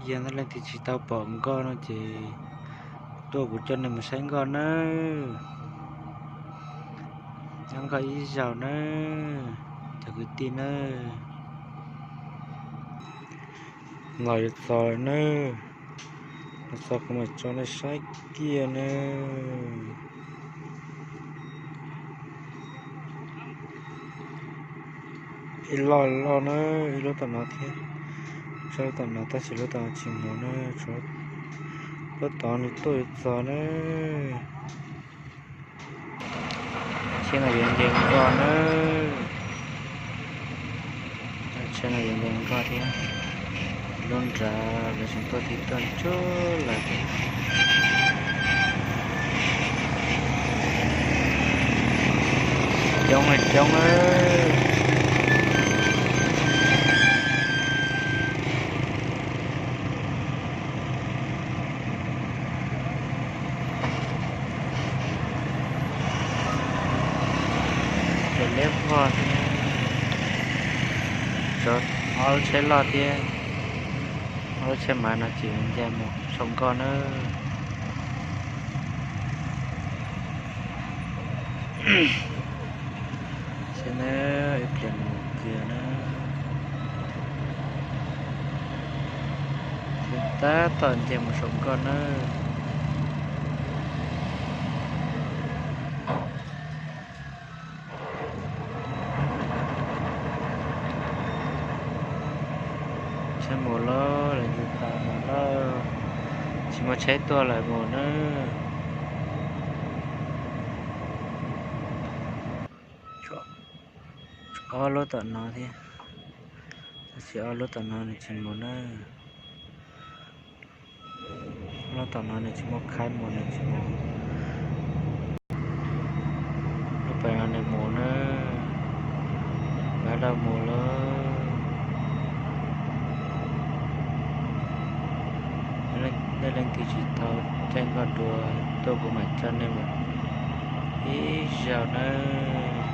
Yog leej twg tsis tau pom nkoj no ces tuaj kuv coj nej mus saib nkoj nawb. Nyob nkoj ib zaug nawb cov kwv tij nawb. Los yuav txog nawb, los txog kuv mam tso nej saib kiag nawb. Ib loj loj na, ib lub tom no thiab, sab lub tom no tab sis lub tom no tsis mus na, lub tom no nws tuaj yuav txog na. Tsheb no yuav nce nkoj na, tsheb no yuav nce nkoj thiab. Lub nrad lawv tseem tuaj tiv tuaj ntsuj lawm thiab. Coob coob. Ces liab vog thiab, tshuav ob lub tsheb loj thiab, ob lub tsheb maiv no ces nce mus saum nkoj nawb. Saib nawb, ib pliag mus kiag nawb. Tab tom nce mus saum nkoj nawb. Saib mus lawm, lawv tus tas mus lawm, tsis muaj tsheb tuaj lawm mus nawb. Ob lub tom no thiab, tab sis ob lub tom no nws tsis mus nawb. Lub tom no nws tsis muaj khaib mus, nws tsis mus. Lub pem no nws mus nawb, lawv daj mus lawm. Nej leej twg tsis tau caij nkoj dua tuaj kuv mam coj nej mus ib zaug nawb.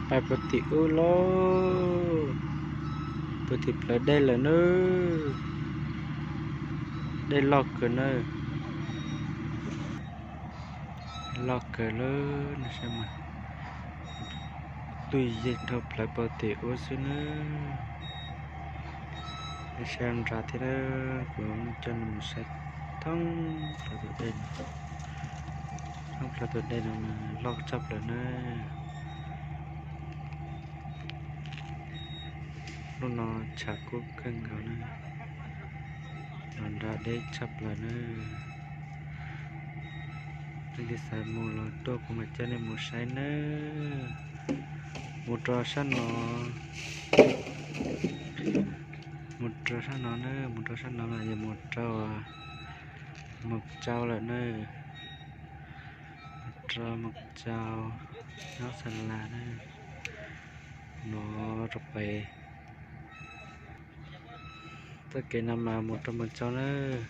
Pais puag tim ub lauj, puag tim plawv dej lawm nawb. Dej loj kawg nawb, loj kawg lawm no saib mas. Twb yeej dhau plawv puag tim ub xwb nawb. Nej saib nrad thiab nawb, kuv coj nej mus saib thoob plaws tus dej no. Thoob plaws tus dej no mas loj tshaj plaws nawb. Lub no tshav kub kawg nkaus nawb, los nrad deb tshaj plaws nawb. Leej twg xav mus los tuaj kuv mam coj nej mus saib nawb. Mus rau sab no, mus rau sab no nawb, mus rau sab no los yog mus rau Moos Tsau lawm nawb. Mus rau Moos Tsau, nyob Xa Las nawb. No rau pem txoj kev no mas mus rau Moos Tsau nawb.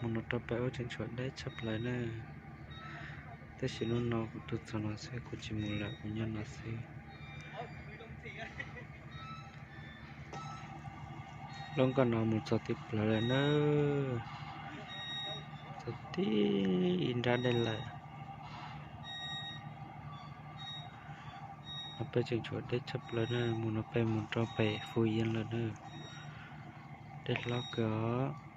Mus no rau pem ub tseem tshuav deb tshaj plaws nawb. Tab sis hnub no kuv tuaj txog no xwb, kuv tsis mus lawm, kuv nyob no xwb. Lub nkoj no mus txog tib plawv lawm nawb, txog tib ib nrab dej lawm. No peb tseem tshuav deb tshaj plaws nawb, mus no peb mus rau pem Fuj Yees lawm nawb. Dej hlob kawg os.